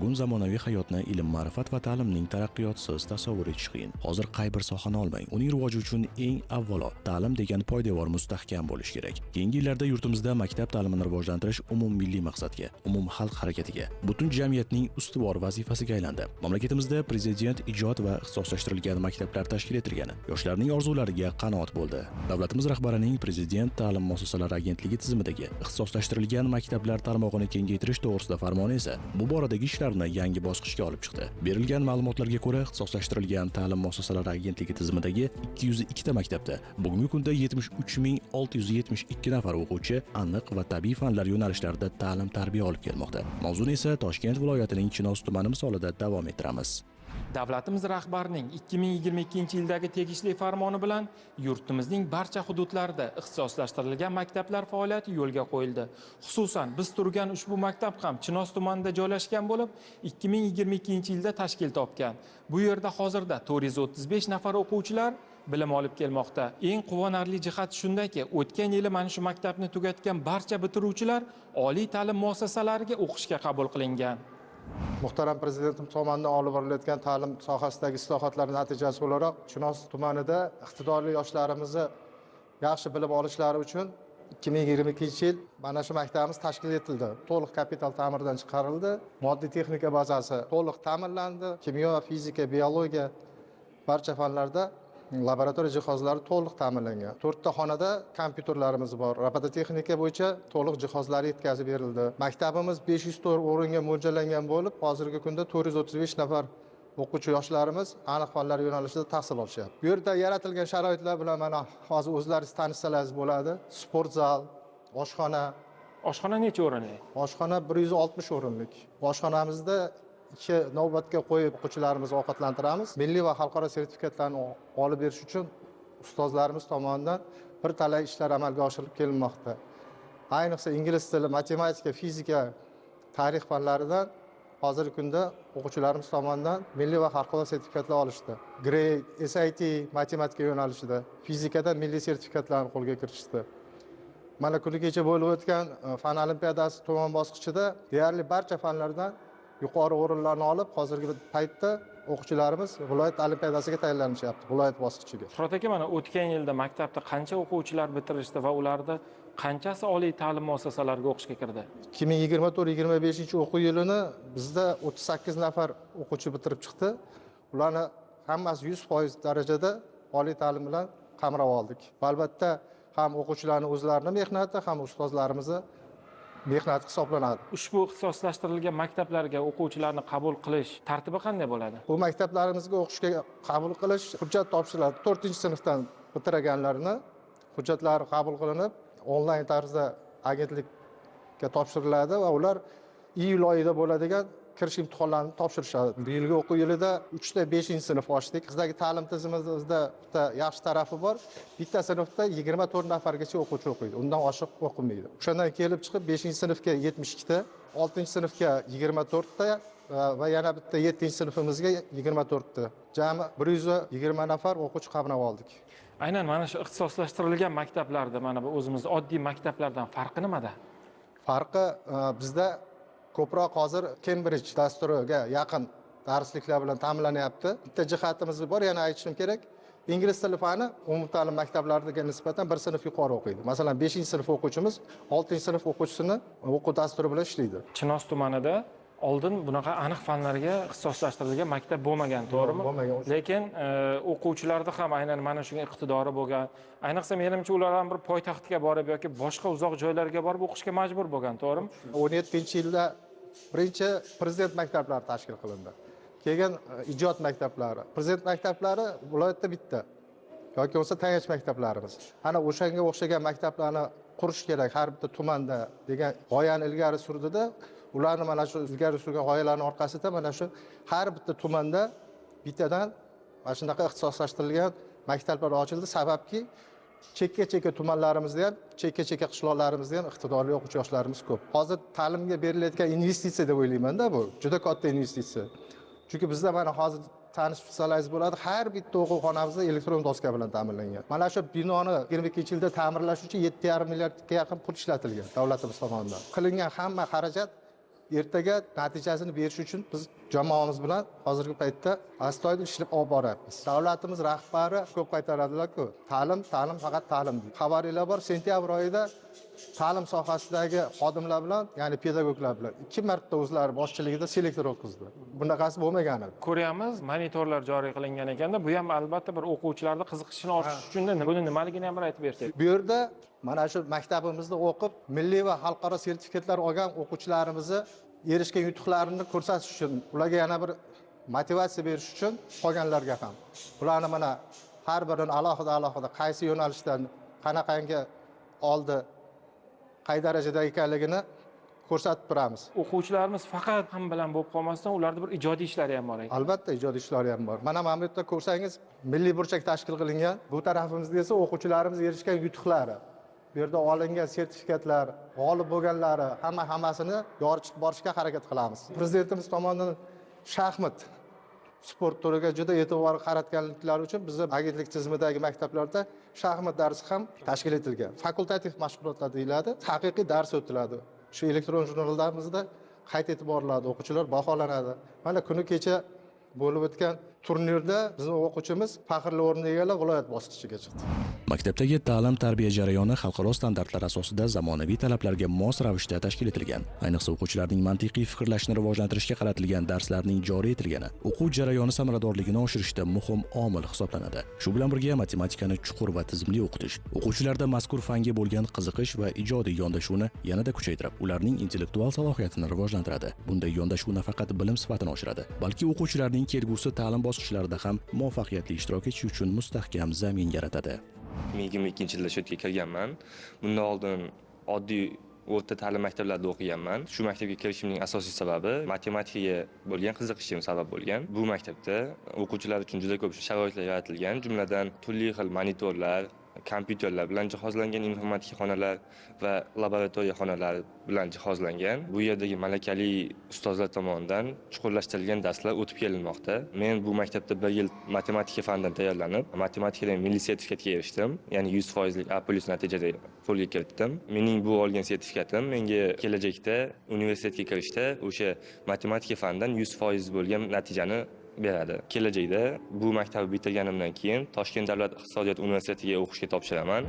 Bugun zamonaviy hayotni ilm, ma'rifat va ta'limning taraqqiyotsiz tasavvur etish qiyin. Hozir qay bir sohani olmang, uning rivoji uchun eng avvalo ta'lim degan poydevor mustahkam bo'lishi kerak. Keyingi yillarda yurtimizda maktab ta'limini rivojlantirish umummilliy maqsadga, umumxalq harakatiga, butun jamiyatning ustuvor vazifasiga aylandi. Mamlakatimizda prezident ijod va ixtisoslashtirilgan maktablar tashkil etilgani yoshlarning orzulariga qanot bo'ldi. Davlatimiz rahbarining Prezident ta'lim muassasalari agentligi tizimidagi ixtisoslashtirilgan maktablar tarmog'ini kengaytirish to'g'risida farmoni esa bu boradagi ishlarni yangi bosqichga olib chiqdi. Berilgan ma'lumotlarga ko'ra, ixtisoslashtirilgan ta'lim muassasalari agentligi tizimidagi 202 ta maktabda bugungi kunda 73672 nafar o'quvchi aniq va tabiiy fanlar yo'nalishlarida ta'lim tarbiya olib kelmoqda. Mavzuni esa Toshkent viloyatining Chinoz tumani misolida davom ettiramiz. Davlatimiz rahbarining 2022-yildagi tegishli farmoni bilan yurtimizning barcha hududlarida ixtisoslashtirilgan maktablar faoliyati yo'lga qo'yildi. Xususan, biz turgan ushbu maktab ham Chinoz tumanida joylashgan bo'lib, 2022-yilda tashkil topgan. Bu yerda hozirda 435 nafar o'quvchilar bilim olib kelmoqda. Eng quvonarli jihat shundaki, o'tgan yili mana shu maktabni tugatgan barcha bitiruvchilar oliy ta'lim muassasalariga o'qishga qabul qilingan. Muhtaram prezidentimiz tomonidan olib borilayotgan ta'lim sohasidagi islohotlar natijasi o'laroq Chinoz tumanida iqtidorli yoshlarimizni yaxshi bilib olishlari uchun 2022-yil mana shu maktabimiz tashkil etildi. To'liq kapital ta'mirdan chiqarildi, moddiy texnika bazasi to'liq ta'minlandi, kimyo, fizika, biologiya barcha fanlarda laboratoriya jihozlari to'liq ta'minlangan. 4 ta xonada kompyuterlarimiz bor. Robototexnika bo'yicha to'liq jihozlar yetkazib berildi. Maktabimiz 504 o'ringa mo'ljallangan bo'lib, hozirgi kunda 435 nafar o'quvchi yoshlarimiz aniq fanlar yo'nalishida tahsil olishyapti. Bu yerda yaratilgan sharoitlar bilan mana hozir o'zlaringiz tanishsalaringiz bo'ladi. Sport zal, oshxona. Oshxona necha o'rinli? Oshxona 160 o'rinlik. Oshxonamizda 2 navbatga qo'yib o'quvchilarimizni ovqatlantiramiz. Milliy va xalqaro sertifikatlarni olib berish uchun ustozlarimiz tomonidan bir talay ishlar amalga oshirilib kelinmoqda. Ayniqsa ingliz tili, matematika, fizika, tarix fanlaridan hozirgi kunda o'quvchilarimiz tomonidan milliy va xalqaro sertifikatlar olishdi. Grade, SAT matematika yo'nalishida, fizikada milliy sertifikatlarni qo'lga kiritishdi. Mana kuni kecha bo'lib o'tgan fan olimpiadasi tuman bosqichida deyarli barcha fanlardan yuqori o'rinlarni olib, hozirgi paytda o'quvchilarimiz viloyat olimpiadasiga tayyorlanishyapti, viloyat bosqichiga. Shuhrat aka, mana o'tgan yilda maktabda qancha o'quvchilar bitirishdi va ularda qanchasi oliy ta'lim muassasalariga o'qishga kirdi? 2024-25 o'quv yilini bizda 38 nafar o'quvchi bitirib chiqdi. Ularni hammasi 100% darajada oliy ta'lim bilan qamrab oldik. Va albatta ham o'quvchilarning o'zlarining mehnati, ham ustozlarimizni mehnati hisoblanadi. Ushbu ixtisoslashtirilgan maktablarga o'quvchilarni qabul qilish tartibi qanday bo'ladi? Bu maktablarimizga o'qishga qabul qilish hujjat topshiriladi. 4-sinfdan bitirganlarni hujjatlari qabul qilinib, onlayn tarzda agentlikka topshiriladi va ular iyul oyida bo'ladigan kirish imtihonlarini topshirishadi. Bu yilgi o'quv yilida 3 ta 5-sinf ochdik. Bizdagi ta'lim tizimimizda bitta yaxshi tarafi bor. Bitta sinfda 24 nafargacha o'quvchi o'qiydi. Undan oshiq o'qimaydi. O'shandan kelib chiqib 5-sinfga 72 ta, 6-sinfga 24 ta va yana bitta 7-sinfimizga 24 ta. Jami 120 nafar o'quvchi qamrab oldik. Aynan mana shu ixtisoslashtirilgan maktablarda mana bu o'zimiz oddiy maktablardan farqi nimada? Farqi bizda ko'proq hozir Cambridge dasturiga yaqin darsliklar bilan ta'minlanyapti. Bitta jihatimiz bor, yana aytishim kerak. Ingliz tili fani umumta'lim maktablariga nisbatan bir sinf yuqori o'qiydi. Masalan, 5-sinf o'quvchimiz 6-sinf o'quvchisini o'quv dasturi bilan ishlaydi. Chinoz tumanida oldin bunaqa aniq fanlarga ixtisoslashtirilgan maktab bo'lmagan, to'g'rimi? Bo'lmagan. Lekin o'quvchilarda ham aynan mana shunga iqtidori bo'lgan. Ayniqsa menimcha ular ham bir poytaxtga borib yoki boshqa uzoq joylarga borib o'qishga majbur bo'lgan, to'g'rimi? 17-yilda birinchi prezident maktablari tashkil qilindi. Keyin ijod maktablari. Prezident maktablari viloyatda bitta yoki bo'lmasa tayanch maktablarimiz. Ana o'shanga o'xshagan maktablarni qurish kerak har bitta tumanda degan g'oyani ilgari surdida, ularni mana shu ilgari surgan g'oyalarning orqasida mana shu har bitta tumanda bittadan mana shunaqa ixtisoslashtirilgan maktablar ochildi. Sababki chekka-chekka tumanlarimizda ham, chekka-chekka qishloqlarimizda ham iqtidorli o'quvchi yoshlarimiz ko'p. Hozir ta'limga berilayotgan investitsiya deb o'ylayman-da, bu juda katta investitsiya. Chunki bizda mana hozir tanishsalaringiz bo'ladi, har bitta o'quv xonamizda elektron doska bilan ta'minlangan. Mana shu binoni 22-yilda ta'mirlash uchun 7,5 milliardga yaqin pul ishlatilgan davlatimiz tomonidan. Qilingan hamma xarajat Ertaga natijasini berish uchun biz jamoamiz bilan hozirgi paytda astoydil ishlab olib boryapmiz. Davlatimiz rahbari ko'p qaytaradilar-ku, ta'lim, ta'lim, faqat ta'lim deydi. Xabaringlar bor, sentyabr oyida ta'lim sohasidagi xodimlar bilan, ya'ni pedagoglar bilan 2 marta o'zlari boshchiligida selektor o'tkazdi. Bunaqasi bo'lmagan edi. Ko'ryapmiz, monitorlar joriy qilingan ekanda, bu ham albatta bir o'quvchilarda qiziqishini oshish uchun buni nimaligini ham bir aytib bersak. Bu yerda mana shu maktabimizda o'qib, milliy va xalqaro sertifikatlar olgan o'quvchilarimizni erishgan yutuqlarini ko'rsatish uchun, ularga yana bir motivatsiya berish uchun qolganlarga ham ularni mana har birini alohida qaysi yo'nalishdan qanaqangi oldi, qay darajada ekanligini ko'rsatib turamiz. O'quvchilarimiz faqat ham bilan bo'lib qolmasdan, ularda bir ijodiy ishlari ham bor ekan. Albatta ijodiy ishlari ham bor. Mana bu yerda ko'rsangiz, milliy burchak tashkil qilingan. Bu tarafimizda esa o'quvchilarimiz erishgan yutuqlari, bu yerda olingan sertifikatlar, g'olib bo'lganlari, hammasini yoritib borishga harakat qilamiz. Prezidentimiz tomonidan shaxmat sport turiga juda e'tibor qaratganliklari uchun bizning agentlik tizimidagi maktablarda shaxmat darsi ham tashkil etilgan. Fakultativ mashg'ulotlar deyiladi, haqiqiy dars o'tiladi. Shu elektron jurnallarimizda qayd etib boriladi, o'quvchilar baholanadi. Mana kuni kecha bo'lib o'tgan turnirda bizning o'quvchimiz faxrli o'rinni egallab viloyat bosqichiga chiqdi. Maktabdagi ta'lim-tarbiya jarayoni xalqaro standartlar asosida zamonaviy talablarga mos ravishda tashkil etilgan. Ayniqsa o'quvchilarning mantiqiy fikrlashini rivojlantirishga qaratilgan darslarning joriy etilgani o'quv jarayoni samaradorligini oshirishda muhim omil hisoblanadi. Shu bilan birga matematikani chuqur va tizimli o'qitish o'quvchilarda mazkur fanga bo'lgan qiziqish va ijodiy yondashuvni yanada kuchaytirib, ularning intellektual salohiyatini rivojlantiradi. Bunday yondashuv nafaqat bilim sifatini oshiradi, balki o'quvchilarning kelgusi ta'lim bosqichlarida ham muvaffaqiyatli ishtirok etish uchun mustahkam zamin yaratadi. 2022-yilda shu yerga kirganman. Bundan oldin oddiy o'rta ta'lim maktablarida o'qiganman. Shu maktabga kirishimning asosiy sababi matematikaga bo'lgan qiziqishim sabab bo'lgan. Bu maktabda o'quvchilar uchun juda ko'p sharoitlar yaratilgan, jumladan turli xil monitorlar, kompyuterlar bilan jihozlangan informatika xonalar va laboratoriya xonalari bilan jihozlangan. Bu yerdagi malakali ustozlar tomonidan chuqurlashtirilgan darslar o'tib kelinmoqda. Men bu maktabda bir yil matematika fanidan tayyorlanib, matematikadan milliy sertifikatga erishdim. Ya'ni 100% A+ natijada qo'lga kiritdim. Mening bu olgan sertifikatim menga kelajakda universitetga kirishda o'sha matematika fanidan 100% bo'lgan natijani beradi. Kelajakda bu maktabni bitirganimdan keyin Toshkent davlat iqtisodiyot universitetiga o'qishga topshiraman.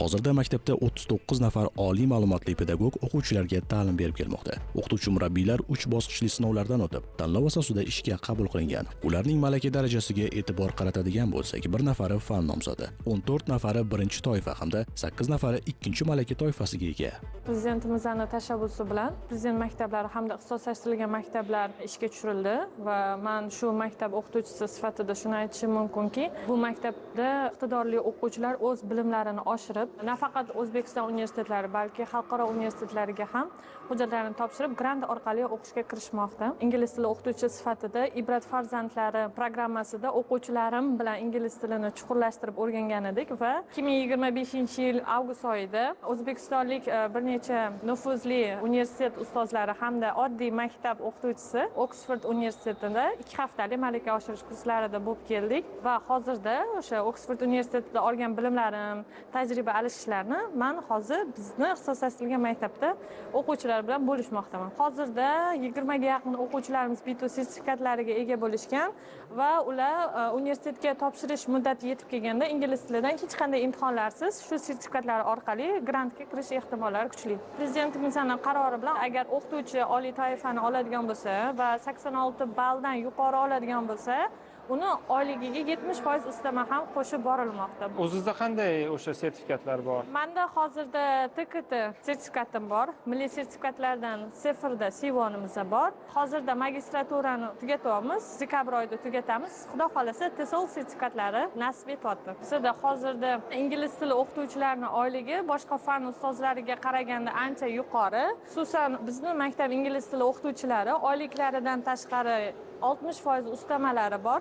Hozirda maktabda 39 nafar oliy ma'lumotli pedagog o'quvchilarga ta'lim berib kelmoqda. O'qituvchi murabbiylar 3 bosqichli sinovlardan o'tib, tanlov asosida ishga qabul qilingan. Ularning malaka darajasiga e'tibor qaratadigan bo'lsak, 1 nafari fan nomzodi, 14 nafari birinchi toifa hamda 8 nafari ikkinchi malaka toifasiga ega. Prezidentimizning tashabbusi bilan prezident maktablari hamda ixtisoslashtirilgan maktablar ishga tushirildi va men shu maktab o'qituvchisi sifatida shuni aytishim mumkinki, bu maktabda iqtidorli o'quvchilar o'z bilimlarini oshirib, nafaqat O'zbekiston universitetlari, balki xalqaro universitetlarga ham hujjatlarini topshirib, grant orqali o'qishga kirishmoqda. Ingliz tili o'qituvchi sifatida Ibrat farzandlari programmasida o'quvchilarim bilan ingliz tilini chuqurlashtirib o'rgangan edik va 2025-yil avgust oyida o'zbekistonlik bir necha nufuzli universitet ustozlari hamda oddiy maktab o'qituvchisi Oksford universitetida 2 haftalik malaka oshirish kurslarida bo'lib keldik va hozirda o'sha Oksford universitetida olgan bilimlarim, tajriba alishishlarni men hozir bizni ixtisoslashtirilgan maktabda o'quvchilar bilan bo'lishmoqdaman. Hozirda 20 ga yaqin o'quvchilarimiz B2 sertifikatlariga ega bo'lishgan va ular universitetga topshirish muddati yetib kelganda ingliz tilidan hech qanday imtihonlarsiz shu sertifikatlar orqali grantga kirish ehtimollari kuchli. Prezidentimizning qarori bilan agar o'qituvchi oliy toifani oladigan bo'lsa va 86 balldan yuqori oladigan bo'lsa, uni oyligiga 70% ustama ham qo'shib borilmoqda. O'zingizda qanday o'sha sertifikatlar bor? Menda hozirda TKT sertifikatim bor. Milliy sertifikatlardan Sefrda C1'imiz bor. Hozirda magistraturani tugatyapmiz. Dekabr oyida tugatamiz. Xudo xolasa TESOL sertifikatlari nasib etyapti. Bizda hozirda ingliz tili o'qituvchilarining oyligi boshqa fan ustozlariga qaraganda ancha yuqori. Xususan bizni maktab ingliz tili o'qituvchilari oyliklaridan tashqari 60% ustamalari bor.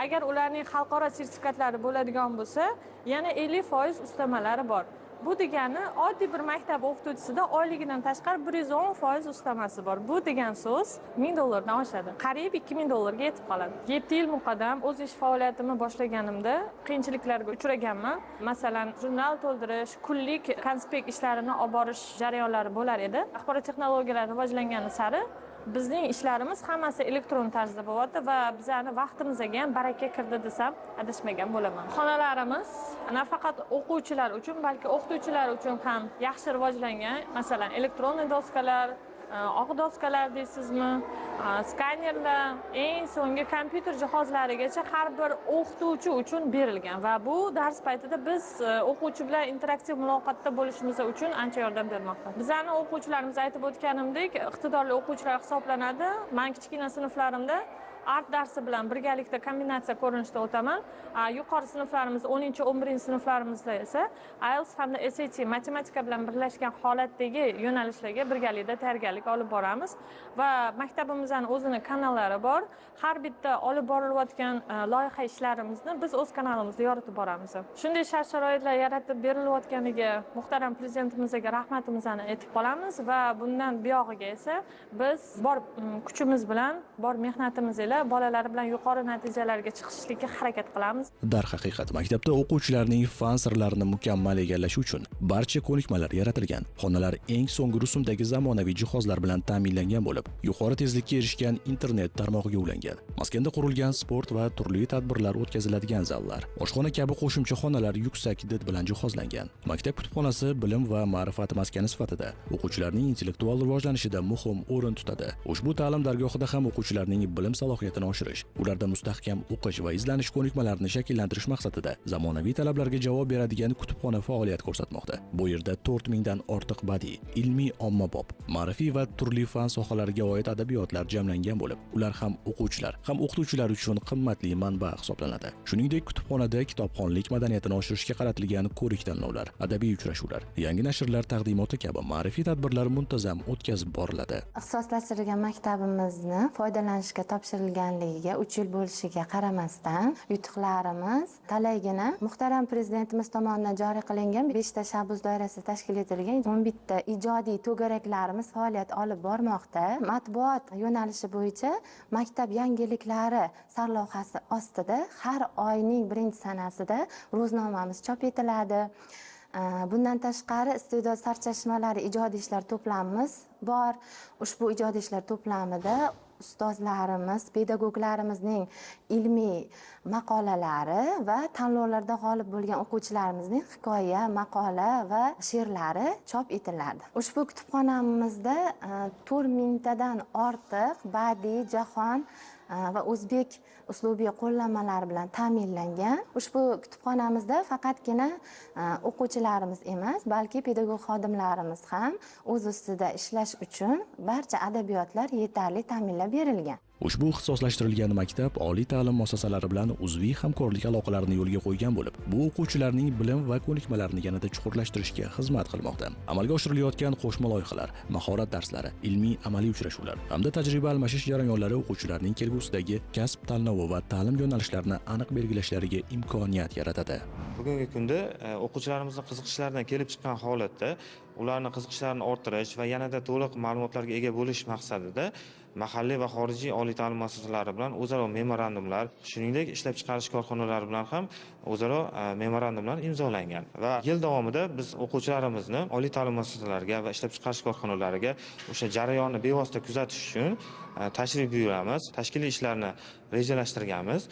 Agar ularning xalqaro sertifikatlari bo'ladigan bo'lsa, yana 50% ustamalari bor. Bu degani oddiy bir maktab o'qituvchisida oyligidan tashqari 110% ustamasi bor. Bu degan so'z $1000 dan oshadi. Qariyb $2000 ga yetib qoladi. 7 yil muqaddam o'z ish faoliyatimni boshlaganimda qiyinchiliklarga uchraganman. Masalan, jurnal to'ldirish, kunlik konspekt ishlarini olib borish jarayonlari bo'lar edi. Axborot texnologiyalari rivojlangani sari Bizning ishlarimiz hammasi elektron tarzda bo'lyapti va bizani vaqtimizga ham baraka kirdi desam adashmagan bo'laman. Xonalarimiz nafaqat o'quvchilar uchun, balki o'qituvchilar uchun ham yaxshi rivojlangan. Masalan, elektron doskalar, oq doskalar deysizmi, skanerlar, eng so'nggi kompyuter jihozlarigacha har bir o'qituvchi uchun berilgan va bu dars paytida biz o'quvchi bilan interaktiv muloqotda bo'lishimiz uchun ancha yordam bermoqda. Bizani o'quvchilarimiz, aytib o'tganimdek, iqtidorli o'quvchilar hisoblanadi. Men kichkina sinflarimda art darsi bilan birgalikda kombinatsiya ko'rinishida o'taman. Yuqori sinflarimiz 10-11 sinflarimizda esa IELTS hamda SAT matematika bilan birlashgan holatdagi yo'nalishlarga birgalikda tayyorgarlik olib boramiz va maktabimizning o'zini kanallari bor. Har bitta olib borilayotgan loyiha ishlarimizni biz o'z kanalimizda yoritib boramiz. Shunday shart-sharoitlar yaratib berilayotganiga muhtaram prezidentimizga rahmatimizni aytib qolamiz va bundan buyog'iga esa biz bor kuchimiz bilan, bor mehnatimiz ila bolalar bilan yuqori natijalarga chiqishlikka harakat qilamiz. Darhaqiqat, maktabda o'quvchilarning fan sirlarini mukammal egallashi uchun barcha ko'nikmalar yaratilgan. Xonalar eng so'nggi rusumdagi zamonaviy jihozlar bilan ta'minlangan bo'lib, yuqori tezlikka erishgan internet tarmog'iga ulangan. Maskanda qurilgan sport va turli tadbirlar o'tkaziladigan zallar, oshxona kabi qo'shimcha xonalar yuksak did bilan jihozlangan. Maktab kutubxonasi bilim va ma'rifat maskani sifatida o'quvchilarning intellektual rivojlanishida muhim o'rin tutadi. Ushbu ta'lim dargohida ham o'quvchilarning bilim salohiyatini oshirish, ularda mustahkam o'qish va izlanish ko'nikmalarini shakllantirish maqsadida zamonaviy talablarga javob beradigan kutubxona faoliyat ko'rsatmoqda. Bu yerda 4000 dan ortiq badiiy, ilmiy ommabop, ma'rifiy va turli fan sohalariga oid adabiyotlar jamlangan bo'lib, ular ham o'quvchilar, ham o'qituvchilar uchun qimmatli manba hisoblanadi. Shuningdek, kutubxonada kitobxonlik madaniyatini oshirishga qaratilgan ko'rik tanlovlar, adabiy uchrashuvlar, yangi nashrlar taqdimoti kabi ma'rifiy tadbirlar muntazam o'tkazib boriladi. Ixtisoslashtirilgan maktabimizni foydalanishga topshirilganligiga 3 yil bo'lishiga qaramasdan, yutuqlarimiz talaygina. Muhtaram prezidentimiz tomonidan joriy qilingan 5 tashabbus doirasida tashkil etilgan 11 ta ijodiy to'garaklarimiz faoliyat olib bormoqda. Matbuot yo'nalishi bo'yicha maktab yangiliklari sarlavhasi ostida har oyning 1-sanasida ro'znomamiz chop etiladi. Bundan tashqari iste'dod sarchashmalari ijodiy ishlar to'plamimiz bor. Ushbu ijodiy ishlar to'plamida ustozlarimiz, pedagoglarimizning ilmiy maqolalari va tanlovlarda g'olib bo'lgan o'quvchilarimizning hikoya, maqola va she'rlari chop etiladi. Ushbu kutubxonamizda 4000 tadan ortiq badiiy, jahon va o'zbek uslubiy qo'llanmalari bilan ta'minlangan. Ushbu kutubxonamizda faqatgina o'quvchilarimiz emas, balki pedagog xodimlarimiz ham o'z ustida ishlash uchun barcha adabiyotlar yetarli ta'minlab berilgan. Ushbu ixtisoslashtirilgan maktab oliy ta'lim muassasalari bilan uzviy hamkorlik aloqalarini yo'lga qo'ygan bo'lib, bu o'quvchilarning bilim va ko'nikmalarini yanada chuqurlashtirishga xizmat qilmoqda. Amalga oshirilayotgan qo'shma loyihalar, mahorat darslari, ilmiy amaliy uchrashuvlar hamda tajriba almashish jarayonlari o'quvchilarning kelgusidagi kasb tanlovi va ta'lim yo'nalishlarini aniq belgilashlariga imkoniyat yaratadi. Bugungi kunda o'quvchilarimizning qiziqishlaridan kelib chiqqan holatda ularning qiziqishlarini orttirish va yanada to'liq ma'lumotlarga ega bo'lish maqsadida mahalliy va xorijiy oliy ta'lim muassasalari bilan o'zaro memorandumlar, shuningdek ishlab chiqarish korxonalari bilan ham o'zaro memorandumlar imzolangan va yil davomida biz o'quvchilarimizni oliy ta'lim muassasalariga va ishlab chiqarish korxonalariga o'sha jarayonni bevosita kuzatish uchun tashrif buyuramiz, tashkiliy ishlarni rejalashtirganmiz.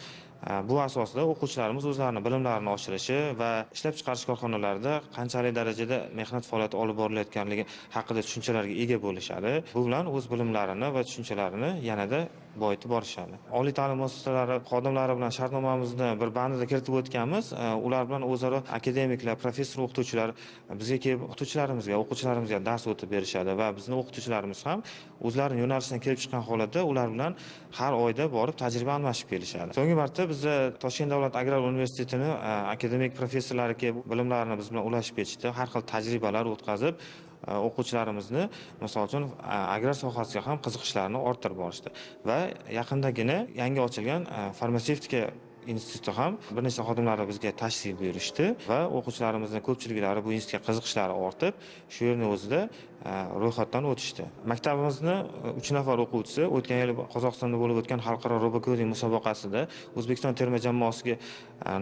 Bu asosida o'quvchilarimiz o'zlarini bilimlarini oshirishi va ishlab chiqarish korxonalarida qanchalik darajada mehnat faoliyati olib borilayotganligi haqida tushunchalarga ega bo'lishadi. Bu bilan o'z bilimlarini va tushunchalarini yanada boyitib borishadi. Oliy ta'lim muassasalari xodimlari bilan shartnomamizni bir bandida kiritib o'tganmiz. Ular bilan o'zaro akademiklar, professor o'qituvchilar bizga kelib o'qituvchilarimizga, o'quvchilarimizga dars o'tib berishadi va bizni o'qituvchilarimiz ham o'zlarining yo'nalishidan kelib chiqqan holatda ular bilan har oyda borib tajriba almashib kelishadi. So'nggi marta biz Toshkent davlat agrar universitetini akademik professorlari kelib bilimlarini biz bilan ulashib ketishdi. Har xil tajribalar o'tkazib, o'quvchilarimizni misol uchun agrar sohasiga ham qiziqishlarini orttirib borishdi. Va yaqindagina yangi ochilgan farmatsevtika instituti ham bir nechta xodimlari bizga tashrif buyurishdi va o'quvchilarimizning ko'pchiliklari bu institutga qiziqishlari ortib, shu yerning o'zida ro'yxatdan o'tishdi. Maktabimizni 3 nafar o'quvchisi o'tgan yil Qozog'istonda bo'lib o'tgan xalqaro robocoding musobaqasida O'zbekiston terma jamoasiga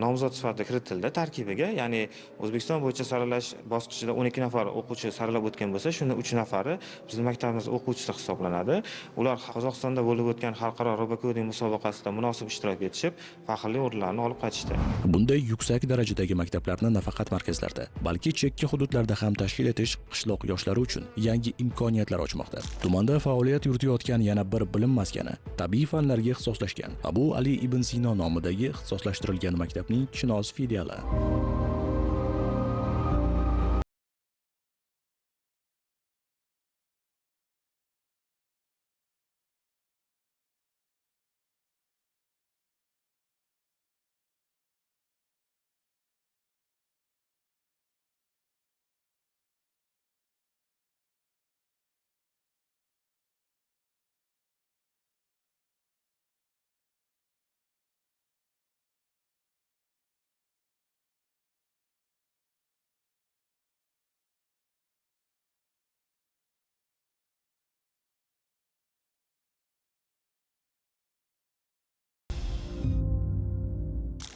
nomzod sifatida kiritildi tarkibiga. Ya'ni O'zbekiston bo'yicha saralash bosqichida 12 nafar o'quvchi saralab o'tgan bo'lsa, shunda 3 nafari bizning maktabimiz o'quvchisi hisoblanadi. Ular Qozog'istonda bo'lib o'tgan xalqaro robocoding musobaqasida munosib ishtirok etishib, faxrli o'rinlarni olib qaytishdi. Bunday yuksak darajadagi maktablarni nafaqat markazlarda, balki chekka hududlarda ham tashkil etish qishloq yoshlari uchun yangi imkoniyatlar ochmoqda. Tumanda faoliyat yuritayotgan yana bir bilim maskani tabiiy fanlarga ixtisoslashgan Abu Ali ibn Sino nomidagi ixtisoslashtirilgan maktabning Chinoz filiali.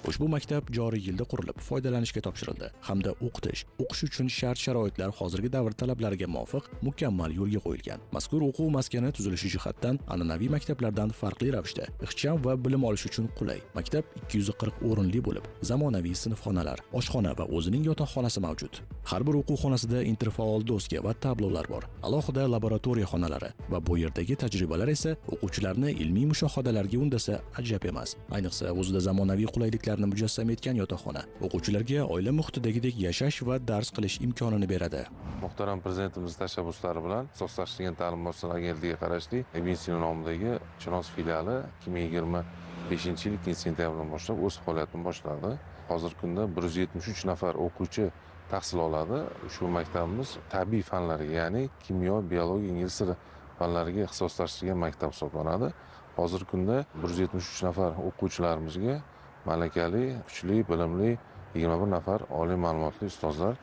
Ushbu maktab joriy yilda qurilib, foydalanishga topshirildi hamda o'qitish, o'qish uchun shart-sharoitlar hozirgi davr talablariga muvofiq mukammal yo'lga qo'yilgan. Mazkur o'quv maskani tuzilishi jihatdan an'anaviy maktablardan farqli ravishda ixcham va bilim olish uchun qulay. Maktab 240 o'rinli bo'lib, zamonaviy sinfxonalar, oshxona va o'zining yotoqxonasi mavjud. Har bir o'quv xonasida interfaol doska va tablolar bor. Alohida laboratoriya xonalari va bu yerdagi tajribalar esa o'quvchilarni ilmiy mushohadalarga undasa ajab emas. Ayniqsa, o'zida zamonaviy qulayliklar mujassam etgan yotoqxona o'quvchilarga oila muhitidagidek yashash va dars qilish imkonini beradi. Muhtaram prezidentimiz tashabbuslari bilan ixtisoslashtirilgan ta'lim muassasalari agentligiga qarashli Ibn Sino nomidagi Chinoz filiali 2025-yil 2-sentyabrdan boshlab o'z faoliyatini boshladi. Hozirgi kunda 173 nafar o'quvchi tahsil oladi. Ushbu maktabimiz tabiiy fanlarga, ya'ni kimyo, biologiya, ingliz tili fanlariga ixtisoslashtirilgan maktab hisoblanadi. Hozirgi kunda 173 nafar o'quvchilarimizga malakali, kuchli, bilimli 21 nafar oliy ma'lumotli ustozlar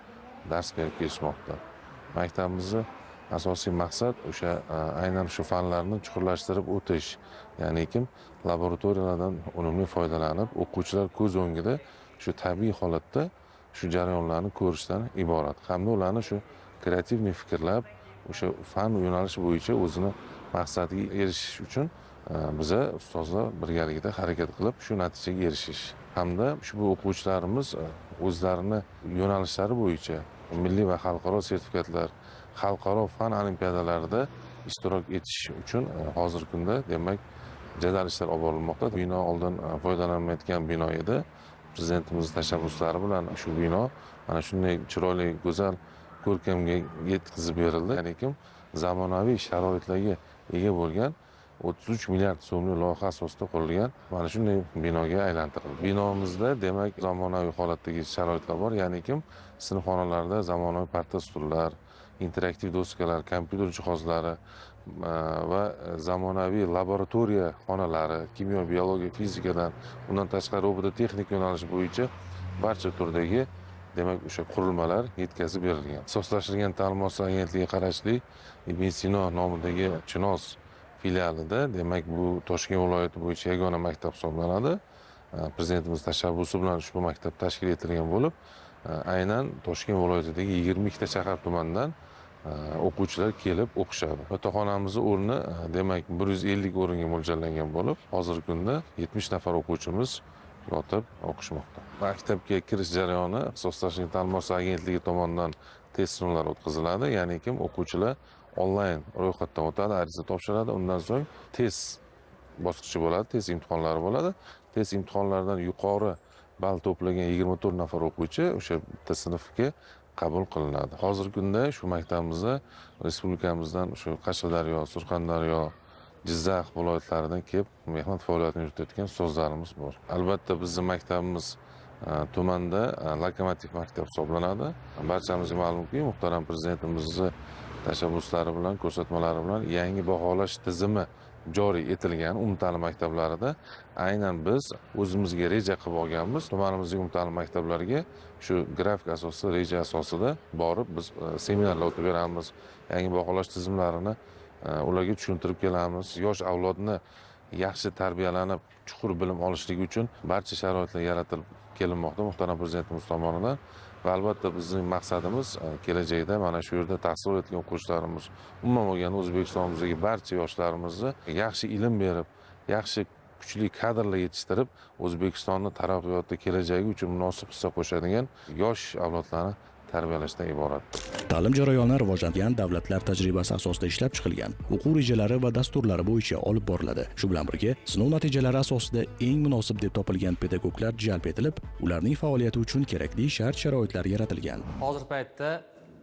dars berib kelishmoqda. Maktabimizni asosiy maqsad o'sha aynan shu fanlarni chuqurlashtirib o'tish, ya'ni kim laboratoriyalardan unumli foydalanib, o'quvchilar ko'z o'ngida shu tabiiy holatda shu jarayonlarni ko'rishdan iborat. Hamda ularni shu kreativniy fikrlab, o'sha fan yo'nalishi bo'yicha o'zini maqsadiga erishish uchun biza ustozlar birgalikda harakat qilib shu natijaga erishish hamda ushbu o'quvchilarimiz o'zlarini yo'nalishlari bo'yicha milliy va xalqaro sertifikatlar, xalqaro fan olimpiadalarida ishtirok etish uchun hozirgi kunda demak jadal ishlar olib borilmoqda. Bino oldin foydalanmayotgan bino edi. Prezidentimiz tashabbuslari bilan shu bino mana shunday chiroyli, go'zal ko'rkamga yetkazib berildi. Ya'ni kim zamonaviy sharoitlarga ega bo'lgan 33 milliard so'mlik loyiha asosida qurilgan mana shunday binoga aylantirildi. Binomizda demak zamonaviy holatdagi sharoitlar bor, ya'ni kim sinfxonalarda zamonaviy parta stullar, interaktiv doskalar, kompyuter jihozlari va zamonaviy laboratoriya xonalari, kimyo, biologiya, fizikadan, undan tashqari robototexnika yo'nalishi bo'yicha barcha turdagi demak o'sha qurilmalar yetkazib berilgan. Ixtisoslashtirilgan ta'lim muassasalari agentligiga qarashli Ibn Sino nomidagi Chinoz filialida demak bu Toshkent viloyati bo'yicha yagona maktab hisoblanadi. Prezidentimiz tashabbusi bilan ushbu maktab tashkil etilgan bo'lib, aynan Toshkent viloyatidagi 22 ta shahar tumandan o'quvchilar kelib o'qishadi. Yotoqxonamizning o'rni demak 150 o'ringa mo'ljallangan bo'lib, hozirgi kunda 70 nafar o'quvchimiz yotib o'qishmoqda. Maktabga kirish jarayoni ixtisoslashtirilgan ta'lim muassasalari agentligi tomonidan test sinovlari o'tkaziladi, ya'ni kim o'quvchilar onlayn ro'yxatdan o'tadi, ariza topshiradi, undan so'ng test bosqichi bo'ladi, test imtihonlari bo'ladi. Test imtihonlaridan yuqori ball to'plagan 24 nafar o'quvchi o'sha bitta sinfga qabul qilinadi. Hozirgi kunda shu maktabimizda respublikamizdan shu Qashqadaryo, Surxondaryo, Jizzax viloyatlaridan kelib mehnat faoliyatini yuritayotgan ustozlarimiz bor. Albatta bizning maktabimiz tumanda lokomotiv maktab hisoblanadi. Barchamizga ma'lumki, muhtaram prezidentimizni tashabbuslari bilan, ko'rsatmalari bilan yangi baholash tizimi joriy etilgan umumta'lim maktablarida aynan biz o'zimizga reja qilib olganmiz. Tumanimizdagi umumta'lim maktablariga shu grafik asosida, reja asosida borib biz seminarlar o'tib beramiz, yangi baholash tizimlarini ularga tushuntirib kelamiz. Yosh avlodni yaxshi tarbiyalanib, chuqur bilim olishligi uchun barcha sharoitlar yaratilib kelinmoqda muhtaram prezidentimiz tomonidan. Va albatta bizning maqsadimiz kelajakda mana shu yerda tahsil olayotgan o'quvchilarimiz, umuman olganda O'zbekistonimizdagi barcha yoshlarimizni yaxshi ilm berib, yaxshi kuchli kadrlar yetishtirib, O'zbekistonni taraqqiyoti kelajagi uchun munosib hissa qo'shadigan yosh avlodlarni tarbiyalashdan iborat. Ta'lim jarayoni rivojlangan davlatlar tajribasi asosida ishlab chiqilgan o'quv rejalari va dasturlari bo'yicha olib boriladi. Shu bilan birga, sinov natijalari asosida eng munosib deb topilgan pedagoglar jalb etilib, ularning faoliyati uchun kerakli shart-sharoitlar yaratilgan. Hozirgi paytda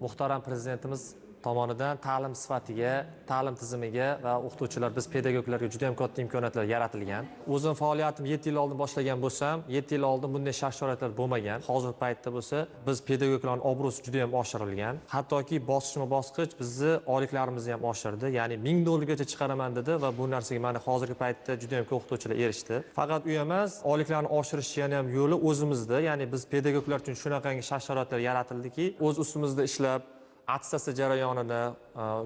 muhtaram prezidentimiz tomonidan ta'lim sifatiga, ta'lim tizimiga va o'qituvchilar, biz pedagoglarga juda ham katta imkoniyatlar yaratilgan. O'zim faoliyatim 7 yil oldin boshlagan bo'lsam, 7 yil oldin bunday shart-sharoitlar bo'lmagan. Hozirgi paytda bo'lsa, biz pedagoglarning obro'si juda ham oshirilgan. Hattoki bosqichma-bosqich bizni oyliklarimizni ham oshirdi. Ya'ni 1000 dollargacha chiqaraman dedi va bu narsaga mana hozirgi paytda juda ham ko'p o'qituvchilar erishdi. Faqat u emas, oyliklarni oshirish yana ham yo'li o'zimizda. Ya'ni biz pedagoglar uchun shunaqangi shart-sharoitlar yaratildiki, o'z ustimizda ishlab attestatsiya jarayonini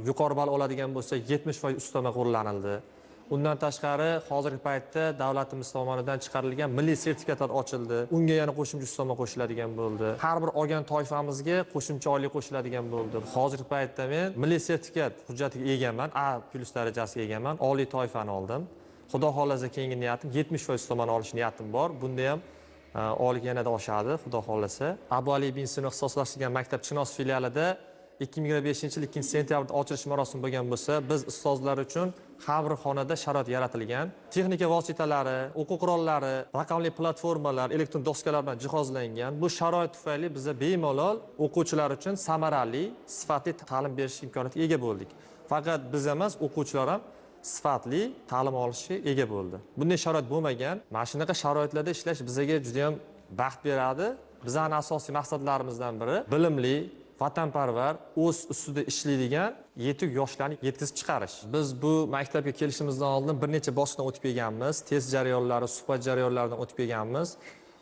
yuqori ball oladigan bo'lsa 70% ustama qo'llanildi. Undan tashqari hozirgi paytda davlatimiz tomonidan chiqarilgan milliy sertifikatlar ochildi. Unga yana qo'shimcha ustama qo'shiladigan bo'ldi. Har bir olgan toifamizga qo'shimcha oylik qo'shiladigan bo'ldi. Hozirgi paytda men milliy sertifikat hujjatiga egaman, A+ darajasiga egaman, oliy toifani oldim. Xudo xohlasa keyingi niyatim 70% ustamani olish niyatim bor. Bunda ham oylik yanada oshadi, Xudo xohlasa. Abu Ali ibn Sino ixtisoslashgan maktab Chinoz filialida 2025-yil 2-sentyabrda ochilish marosimi bo'lgan bo'lsa, biz ustozlar uchun har bir xonada sharoit yaratilgan. Texnika vositalari, o'quv qurollari, raqamli platformalar, elektron doskalar bilan jihozlangan. Bu sharoit tufayli biz bemalol o'quvchilar uchun samarali, sifatli ta'lim berish imkoniyatiga ega bo'ldik. Faqat biz emas, o'quvchilar ham sifatli ta'lim olishga ega bo'ldi. Bunday sharoit bo'lmagan. Mana shunaqa sharoitlarda ishlash bizga juda ham baxt beradi. Bizning asosiy maqsadlarimizdan biri bilimli, vatanparvar, o'z ustida ishlaydigan yetuk yoshlarni yetkazib chiqarish. Biz bu maktabga kelishimizdan oldin bir necha bosqichdan o'tib kelganmiz. Test jarayonlari, suhbat jarayonlaridan o'tib kelganmiz.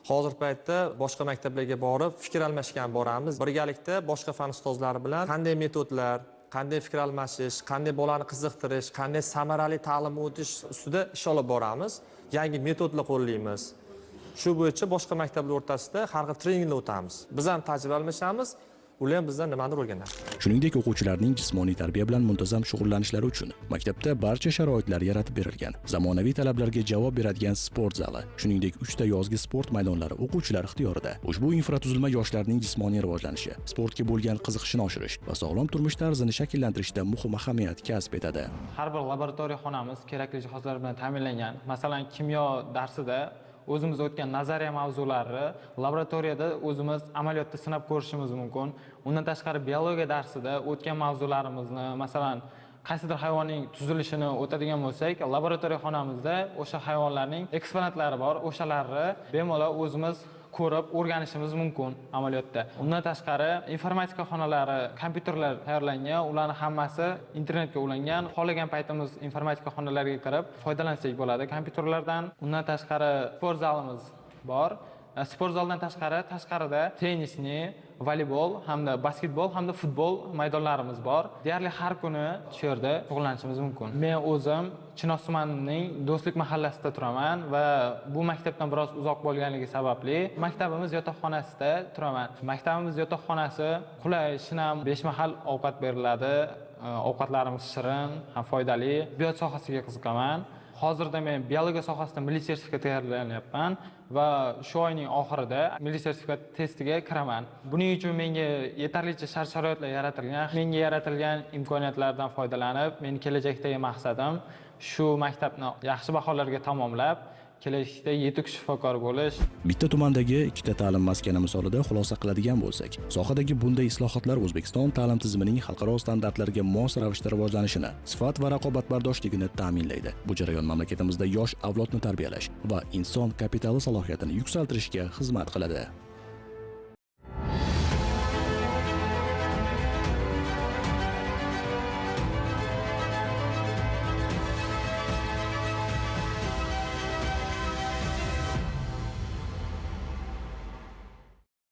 Hozirgi paytda boshqa maktablarga borib fikr almashgan boramiz. Birgalikda boshqa fan ustozlari bilan qanday metodlar, qanday fikr almashish, qanday bolani qiziqtirish, qanday samarali ta'lim o'tish ustida ish olib boramiz. Yangi metodlar qo'llaymiz. Shu bo'yicha boshqa maktablar o'rtasida har xil treninglar o'tamiz. Biz ham tajriba almashamiz. Ular ham bizdan nimadir o'rganadi. Shuningdek, o'quvchilarning jismoniy tarbiya bilan muntazam shug'ullanishlari uchun maktabda barcha sharoitlar yaratib berilgan. Zamonaviy talablarga javob beradigan sport zali, shuningdek 3 ta yozgi sport maydonlari o'quvchilar ixtiyorida. Ushbu infratuzilma yoshlarning jismoniy rivojlanishi, sportga bo'lgan qiziqishini oshirish va sog'lom turmush tarzini shakllantirishda muhim ahamiyat kasb etadi. Har bir laboratoriya xonamiz kerakli jihozlar bilan ta'minlangan. Masalan, kimyo darsida o'zimiz o'tgan nazariya mavzularini laboratoriyada o'zimiz amaliyotda sinab ko'rishimiz mumkin. Undan tashqari biologiya darsida o'tgan mavzularimizni, masalan, qaysidir hayvonning tuzilishini o'tadigan bo'lsak, laboratoriya xonamizda o'sha hayvonlarning eksponatlari bor, o'shalarni bemalol o'zimiz ko'rib o'rganishimiz mumkin amaliyotda. Undan tashqari informatika xonalari, kompyuterlar tayyorlangan, ularning hammasi internetga ulangan. Xohlagan paytimiz informatika xonalariga kirib foydalansak bo'ladi kompyuterlardan. Undan tashqari sport zalimiz bor. Sport zaldan tashqarida tennisni, voleybol hamda basketbol hamda futbol maydonlarimiz bor. Deyarli har kuni shu yerda shug'ullanishimiz mumkin. Men o'zim Chinoz tumanining Do'stlik mahallasida turaman va bu maktabdan biroz uzoq bo'lganligi sababli maktabimiz yotoqxonasida turaman. Maktabimiz yotoqxonasi qulay, shinam, 5 mahal ovqat beriladi. Ovqatlarimiz shirin ham foydali. Tibbiyot sohasiga qiziqaman. Hozirda men biologiya sohasida milliy sertifikat tayyorlanyapman va shu oyning oxirida milliy sertifikat testiga kiraman. Buning uchun menga yetarlicha shart-sharoitlar yaratilgan. Menga yaratilgan imkoniyatlardan foydalanib, men kelajakdagi maqsadim shu maktabni yaxshi baholarga tamomlab, kelajakda yetuk shifokor bo'lish. Bitta tumandagi ikkita ta'lim maskani misolida xulosa qiladigan bo'lsak, sohadagi bunday islohotlar O'zbekiston ta'lim tizimining xalqaro standartlarga mos ravishda rivojlanishini, sifat va raqobatbardoshligini ta'minlaydi. Bu jarayon mamlakatimizda yosh avlodni tarbiyalash va inson kapitali salohiyatini yuksaltirishga xizmat qiladi.